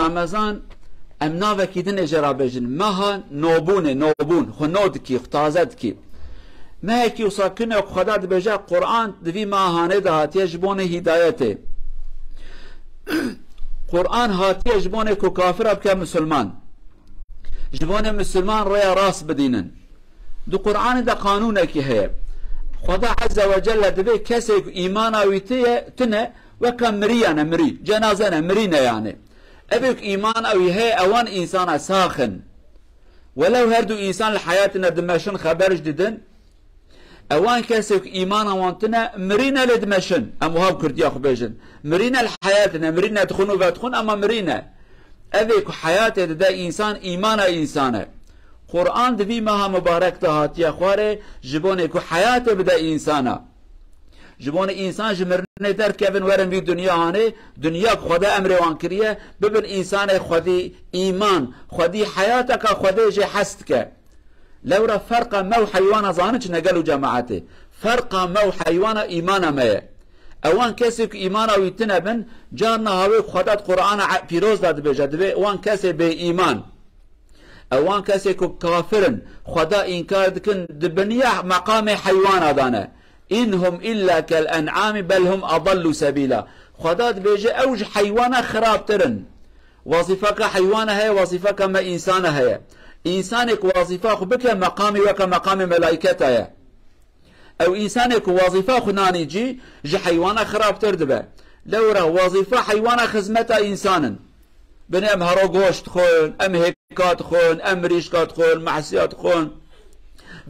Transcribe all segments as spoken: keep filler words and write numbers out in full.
Remezan, em navekî din ê jê re bêjin. Meha nobûnê, nobûn. Xwe no dikî, xwe taze dikî. Mehekî wisa kin e ku Xweda dibêje, Quran di vî meha hanê de hatiye ji bonê hîdayetê. Quran hatiye ji bonê ku kafira bike misilman. Ji bonê misilman rêya rast bidînin. Di Quranê de qanûnekî heye. Xweda Azze ve Celle dibê kesê ku îmana wî tiye, tine, weke miriyan e, mirî, cenaze ne, mirî ne yani. Evê ku îmana wî heye, ewan însana sax in. Welew her du însan li heyatê ne dimeşin, xeber jî didin, ewan kesê ku îmana wan tine, mirîne lê dimeşin. Em wiha bi kurdiya xwe bêjin. Mirîne li heyatê ne, mirîne dixwin û vedixwin, ema mirîne. Evê ku heyatê dide însan, îmana însan e. Quran di vî meha mibarek de hatiye xwarê, ji bonê ku heyatê bide însana. Ji bonê însan ji mirinê derkevin, werin vî dinya hanê, dinya ku Xweda emrê wan kiriye, bibin însanê xwedî îman, xwedî heyateka Xwedê jê hes dike. Lewra ferqa me û heywana zanin çi ne gel û cemaetê? Ferqa me û heywana îmana me ye. Ewan kesê ku îmana wî tine bin, carna hawê ku Xweda di Qur'ana e-, pîroz de dibêje, dibê wan kesê bê îman. Ewan kesê ku kafir in, Xweda înkar dikin, di biniya meqamê heywana de ne. "In hum illa kel en'ami bel hum adallu sebîla." Xweda dibêje, ew ji heywana xirabtir in. Wazîfeka heywana heye, wazîfeka me însana heye. Însanê ku wazîfa xwe bike, meqamî weke meqamê melayketa ye. Ew însanê ku wazîfa xwe nanî cî, ji heywana xirabtir dibe. Lewra wazîfa heywana xizmeta însan in. Binê em hero goşt dixwin, em hêka dixwin, em mirîşka dixwin, mehsiya dixwin,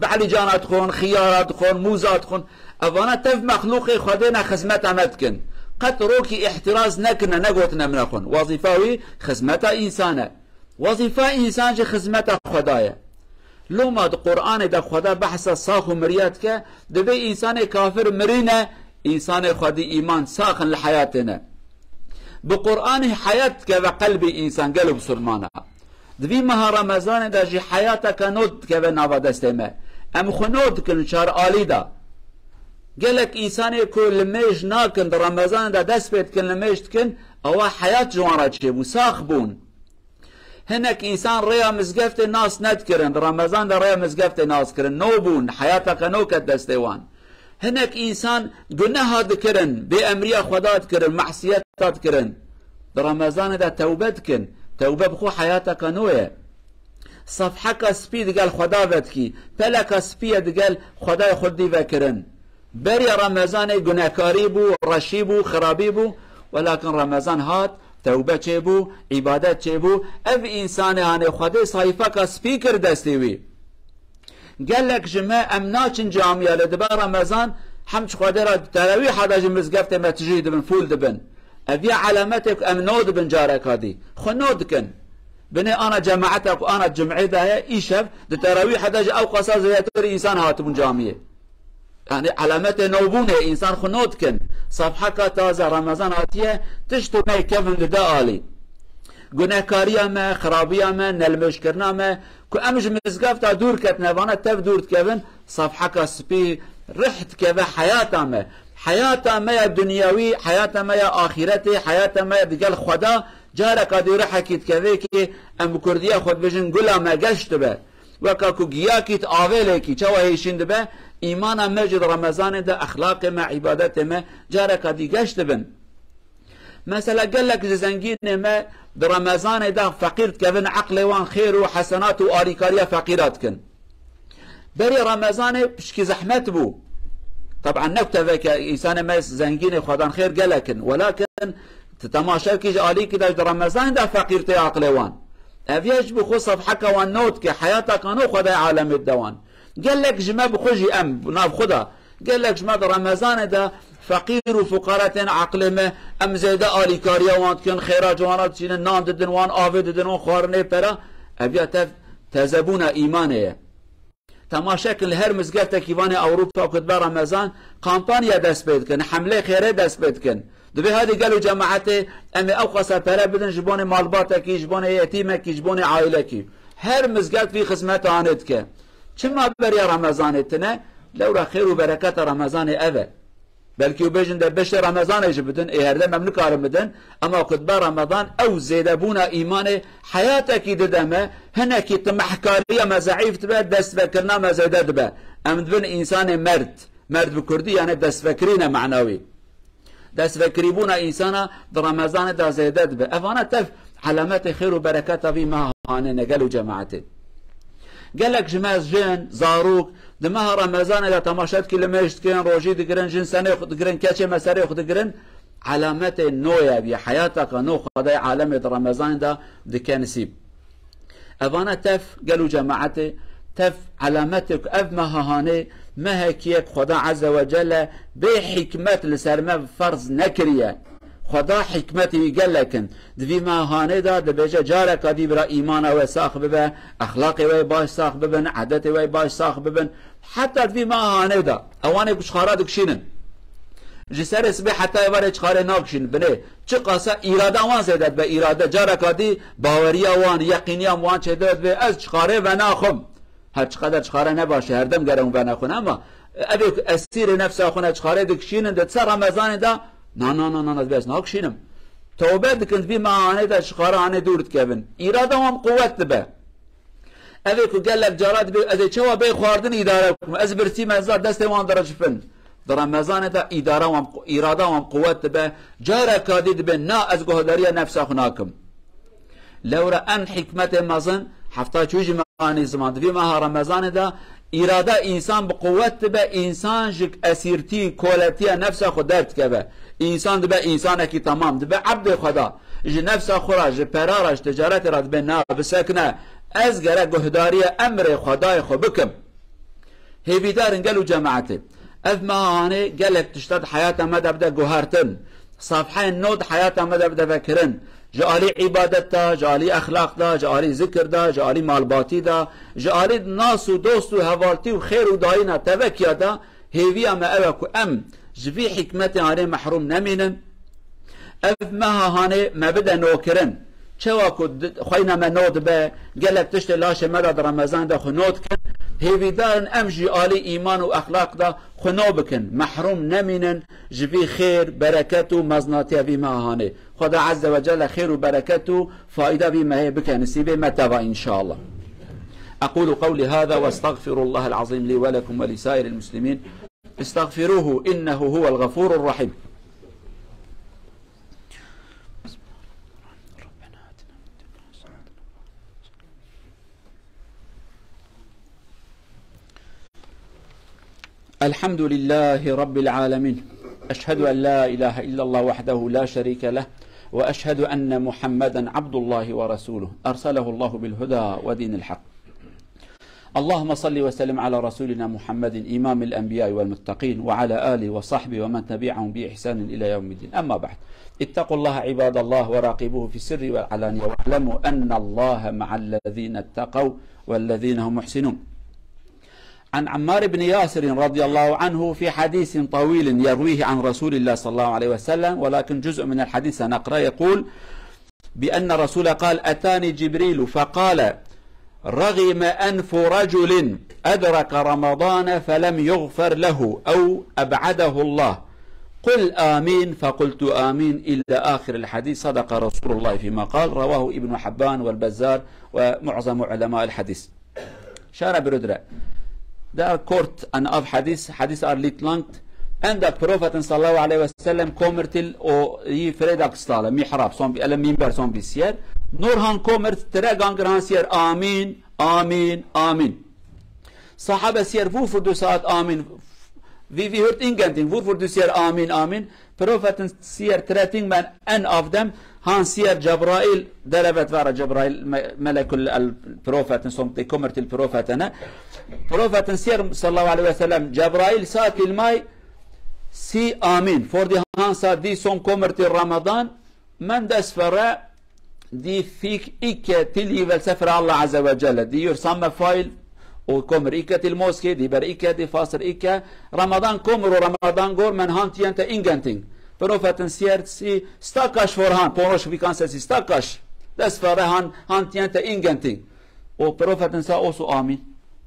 behlîcana dixwin, xiyara dixwin, mûza dixwin. Evana tev mexlûqê Xwedê ne xizmeta me dikin. Qet rokî îhtiraz nekirine, negotine min xwin. Wazîfa wî xizmeta însan e. Wazîfa însan jî xizmeta Xweda ye. Loma di Qur'anê de Xweda behsa sax û miriya dike, dibê însanê kafir mirîne, însanê xwedî îman sax in li heyatê ne. Bi Qur'anê heyat dikeve qelbê însan gelo bisilmana. Di vî meha Remezanê de jî heyateke nû dikeve nava destê me. Em xwe nû dikin çar alî de. Gelek însanê ku limêj nakin di Remezanê de dest pê dikin, limêj dikin, ewa heyat ji wan re çêbû, sax bûn. Hinek însan rêya mizgeftê nas nedikirin, di Remezan de rêya mizgeftê nas kirin, nû bûn, heyateke nû ket destê wan. Hinek însan guneha dikirin, bêemriya Xweda dikirin, mehsiyeta dikirin. Di Remezanê de tewbe dikin, tewbe bi xwe heyateke nû ye. Sefheka spî digel Xweda vedikî, peleka spî ye digel Xwedayê xwe dî vekirin. Beriya Remezanê gunekarî bû, reşî bû, xirabî bû, welakin Remezan hat, tewbe çêbû, îbadet çêbû, ev însanê hanê Xwedê sayfeka spî kir destê wî. Gelek ji me em naçin camiya lê dibe Remezan, hem ji Xwedê re terawîha de ji mizgeftê me tijî dibin, fûl dibin. Ev ya elametê ku em nû dibin careka dî. Xwe nû dikin. Binê ana cemaeta ku ana cumê de heye, îşev di terawîha de jî ew qasa zêdetir însan hatibûn camiyê. Yani elametê nûbûnê, însan xwe nû dikin. Sefheka taze Remezan hatiye, tişt û me kevin dide alî. Gunehkariya me, xirabiya me, nelmêjkirina me, ku em ji mizgefta dûr ketine, vana tev dûr dikevin, sefheka spî rih dikeve heyata me. Heyata me ya dinyawî, heyata me ya axîretê, heyata me ya digel Xweda, careka dî rihekî dikeve ki em bi kurdiyê xwe dibêjin gula me geş dibe. Weka ku giyakî di avêlekî çawa hêşîn dibe, îmana me jî di Remezanê de, exlaqê me, îbadetê me careka dî geş dibin. Mesela gelek ji zengînê me di Remezanê de feqîr dikevin, eqlê wan xêr û hesenat û alîkariya feqîra dikin. Berê Remezanê pişkî zehmet bû. Taban ne ku teveke însanê me zengînê xwedan xêr gelek in. Welakin tu temaşe kî ji alîkî de ji Remezanê de feqîr tê aqilê wan. Ev yê ji bi xwe sefheka wan nû dike, heyataka nû Xwedayê alemê dide wan. Gelek ji me bi xwe jî em, nav xwe de, gelek ji me di Remezanê de feqîr û fuqara tên aqilê me, em zêde alîkariya wan dikin, xêra ji wan re diçînin, nan didin wan, avê didin wan, xwarinê pera, ev ya tev tezebûna îmanê ye. Temaşe kin li her mizgeftekî vanê Ewropa ku dibe Remezan, kampanya dest pê dikin, hemlê xêrê dest pê dikin. Dibê hadi gel û cemaetê em ê ew qasa pere bidin ji bonê malbatekî, ji bonê yetîmekî, ji bonê aîlekî. Her mizgeft vî xizmeta anê dike. Çima beriya Remezanê tine? Lewra xêr û bereketa Remezanê ev e. Belkî û bêjin de beşê Remezanê jî bidin, ê herdem em nikarin bidin, ema ku dibe Remezan ew zêdebûna îmanê heyatekî dide me, hinekî timehkariya me zeîf dibe, destvekirina me zêde dibe. Em dibin însanê merd. Merd bi kurdî yani destvekirîne manawî. Destvekirîbûna însana di Remezanê de zêde dibe. Evana tev alametê xêr û bereketa vî meha hanê ne gel û cemaetê. Gelek ji me jin, zarok, di meha Remezanê de temaşa dikî, limêj dikin, rojî digirin, jin senê xwe digirin, keçê me serê xwe digirin. Alametê nû ye vî heyataka nû Xwedayê alemê di Remezanê de dike nisîb. Evana tev gel û cemaetê, tev alametê ku ev meha hanê mehekî ye ku Xweda Azze ve Celle bê hikmet li ser me ferz nekiriye. Xweda hikmetê wî gelek in. Di vî meha hanê de dibêje careka dî bira îmana we sax bibe, exlaqê we baş sax bibin, edetê we baş sax bibin. Heta di vî meha hanê de ewanê ku ji xara dikişînin. Ji serê sibê heta êvarê çixarê nakişîn. Binê çiqasa îrada wan zêde dibe, îrade. Careka dî baweriya wan, yeqîniya wan çêde dibe, ez çixarê venaxim. Her çiqader çixare ne baş e, herdem gere hûn venaxwin, ama ev ê ku esîrê nefsa xwe ne çixarê dikişînin, di ser Remezanê de, na, na, na, na, na, dibe ez nakişînim. Tewbe dikin, di vî mehanê de çixare hanê dûr dikevin. Îrada wan quwet dibe. Ev ê ku gelek cara dibê, ez ê çawa bê xwardin îdare bikim? Ez birsî me zad destê wan diricifin. Di Remezanê de îdara wan, îrada wan quwet dibe. Careka dî dibê, na, ez guhdariya nefsa xwe nakim. Lewra en hikmetê mezin, hefta çû jî me anî ziman. Di vî meha Remezanê de îrada însan bi quwet dibe, însan ji esîrtî, koletiya nefsa xwe derdikeve. Însan dibe însanekî temam, dibe ebdê Xweda. Ji nefsa xwe re, ji pera re, ji ticaretê re dibê, na, bisekine. Ez gerek guhdarî emrê Xwedayê xwe bikim. Hêvîdar in gel û cemaetê. Ev meha hanê gelek tişta di heyata me de bide guhertin. Safheyên nû di heyata me de bide vekirin. Ji alî îbadet de, ji alî exlaq de, ji alî zikir de, ji alî malbatî de, ji alî nas û dost û hevaltî û xêr û dayîna tevekiya de, hêviya me ew e ku em ji vî hikmetê hanê mehrûm nemînin. Ev meha hanê me bide nûkirin. Çawa ku di-, xweyna me nû dibe, gelek tiştê laşê me de di Remezan de xwe nû dikin. Hêvîdar in em jî alî îman û exlaq de xwe nû bikin. Mehrûm nemînin ji vî xêr, bereket û meznatiya vî meha hanê. Xweda Azze ve Celle xêr û bereket û fayda vî mehê bike nisîbê me teva înşallah. أقول قولي هذا وأستغفر الله العظيم لي ولكم ولسائر المسلمين. استغفروه إنه هو الغفور الرحيم. الحمد لله رب العالمين. أشهد أن لا إله إلا الله وحده لا شريك له، وأشهد أن محمدا عبد الله ورسوله، أرسله الله بالهدى ودين الحق. اللهم صل وسلم على رسولنا محمد إمام الأنبياء والمتقين وعلى آله وصحبه ومن تبعهم بإحسان إلى يوم الدين. أما بعد. اتقوا الله عباد الله وراقبوه في السر والعلانية واعلموا أن الله مع الذين اتقوا والذين هم محسنون. عن عمار بن ياسر رضي الله عنه في حديث طويل يرويه عن رسول الله صلى الله عليه وسلم، ولكن جزء من الحديث سنقرأ، يقول: بأن رسول قال: أتاني جبريل فقال: رغم أنف رجل أدرك رمضان فلم يغفر له أو أبعده الله، قل آمين، فقلت آمين، إلى آخر الحديث. صدق رسول الله فيما قال، رواه ابن حبان والبزار ومعظم علماء الحديث. Şara birodire. There are court and of hadith, hadith are lit langt. Enda Profetin sallallahu aleyhi ve sellem komirtil o yi fredak stale, mihrab, son bi, ele minber son bi siyer. Nur han komirt tire gangir han siyer, amin, amin, amin. Sahabe siyer, wofür du saat amin. Wie, wie hört ingenting, wofür du siyer, amin, amin. Profetin siyer tretting men en avdem, han siyer Cebrail, derevet vara Cebrail, me-, melekul el profetin, som te komertil profetene. Profetin siyer sallallahu aleyhi ve sellem, Cebrail sa kilmay si amin. Fordi han sa di som komertil Ramadan, men des ferre, di fik ikke til i vel sefre Allah Azze ve Celle. Di yur samme fail, o komer ikke til moske, di ber ikke, di faster ikke. Ramadan komer o Ramadan gor men han tiente ingenting. Profetin siert si stakaş forhan, poroş vikan se si stakaş. Des ferre han, han tiente ingenting. O profetin sa osu amin.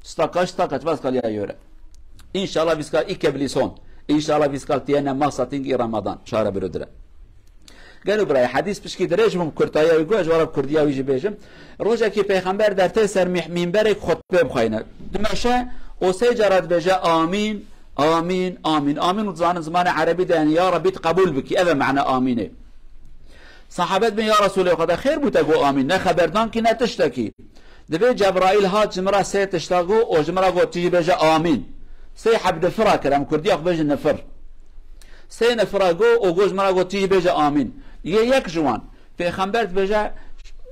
Stakaş, stakaş, vas kalya yore. İnşallah viska ikke bli son. Înşallah vî skal tiyene masa tîngî Ramadan. Şare biro dire. Gelo birayê, hedîs pişkî dirêj bûm, kurtaya wî got, ji wara kurdiya wî jî bêjim. Rojekî Pêxember dertê ser mîh-, mînberek xutbê bixweyne. Dimeşe û sê cara dibêje, "Amîn, amîn, amîn." Amîn û dizanin zimanê erebî de, yani, "Ya Rebî, tu qebûl bikî." Ev e mena amînê. Sahabet bin, "Ya Resulê Xweda, xêr bû te got amîn, ne xeberdankî, ne tiştekî." Divê Cebraîl hat ji min re sê tişta got û ji min re got, "Tu jî bêje amîn." Sê heb nifira kir, em kurdiya xwe bêjin nifir. Sê nifira got û got ji min re got, "Tu jî bêje amîn." Yê yek ji wan, Pêxember dibêje,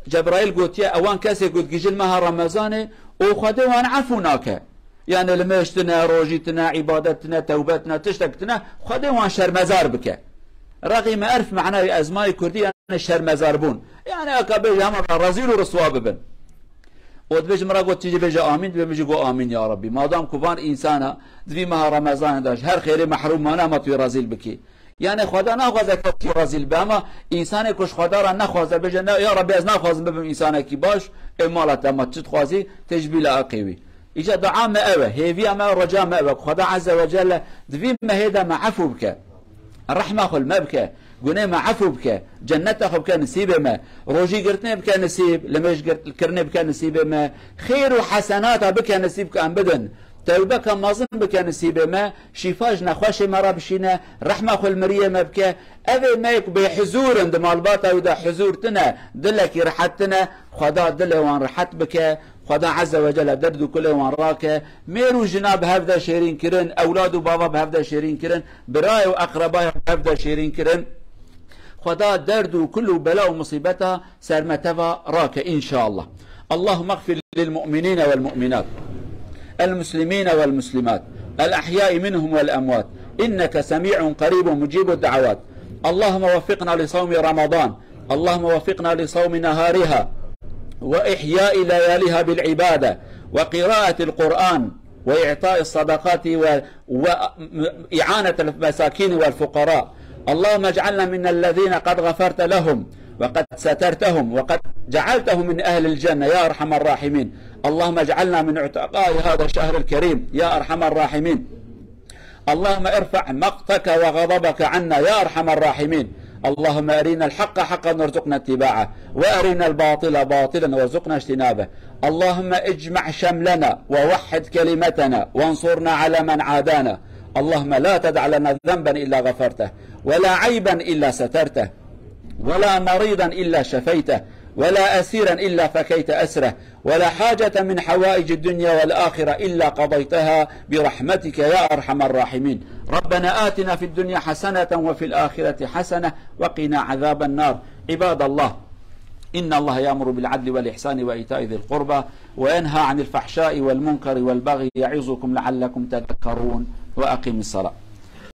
Cebraîl gotiye, ewan kesê ku digihîjin meha Remezanê û Xwedê wan efû nake. Yani limêj tine, rojî tine, îbadet tine, tewbe tine, tiştek tine, Xwedê wan şermezar bike. Rexîme erf manayê ezmayê kurdî, yani şermezarbûn. Yani eka bêje hema rezîl û riswa bibin. Û dibêje min re got, "Tu jî bêje amîn", dibê min jî got, "Amîn ya Rabbî." Madam ku van însana di vî meha Remezanê de ji her xêrê mehrûm mane, ama tu yê rezîl bikî. Yani Xweda naxwaze kes kî rezîl be, ama însanê ku ji Xweda re nexwaze, bêje, "Ne, ya Rabbî, ez naxwazim bibim însanekî baş", ê mala te, ma çi dixwazî, tê ji bîla aqê wî. Îca dua me ew e, hêviya me, reca me ew e ku Xweda Azze ve Celle di vî mehê de me efû bike. Rehma xwe li me bike, gunê me efû bike, cenneta xwe bike nisîbê me, rojî girtinê bike nisîb, limêj girt-, kirinê bike nisîbê me, xêr û hesenata bike nisîb ku em bidin, tewbeka mezin bike nisîbê me, şîfa ji nexweşê me re bişîne, rehma xwe li miriyê me bike. Ev ê me ku bêhizûr in, di malbata wî de hizûr tine, dilekî rihet tine, Xweda dilê wan rihet bike, Xweda Azze ve Celle derd û kulê wan rake. Mêr û jina bi hev de şêrîn kirin, ewlad û bava bi hev de şêrîn kirin, birayê û eqrebaya bi hev de şêrîn kirin. Xweda derd û kul û bela û musîbeta ser me teva rake, înşallah. اللهم اغفر للمؤمنين والمؤمنات، المسلمين والمسلمات، الأحياء منهم والأموات، إنك سميع قريب مجيب الدعوات. اللهم وفقنا لصوم رمضان، اللهم وفقنا لصوم نهارها وإحياء لياليها بالعبادة وقراءة القرآن وإعطاء الصدقات و-، وإعانة المساكين والفقراء. اللهم اجعلنا من الذين قد غفرت لهم وقد سترتهم وقد جعلتهم من أهل الجنة يا أرحم الراحمين. اللهم اجعلنا من عتقاء هذا الشهر الكريم يا أرحم الراحمين. اللهم ارفع مقتك وغضبك عنا يا أرحم الراحمين. اللهم أرنا الحق حقا وارزقنا اتباعه، وأرنا الباطل باطلا وارزقنا اجتنابه. اللهم اجمع شملنا ووحد كلمتنا وانصرنا على من عادانا. اللهم لا تدع لنا ذنبا إلا غفرته، ولا عيبا إلا سترته، ولا مريضا إلا شفيته، ولا أسيرا إلا فكيت أسره، ولا حاجة من حوائج الدنيا والآخرة إلا قضيتها برحمتك يا أرحم الراحمين. ربنا آتنا في الدنيا حسنة وفي الآخرة حسنة وقنا عذاب النار. عباد الله، إن الله يأمر بالعدل والإحسان وإيتاء ذي القربى وينهى عن الفحشاء والمنكر والبغي يعظكم لعلكم تذكرون. وأقم الصلاة.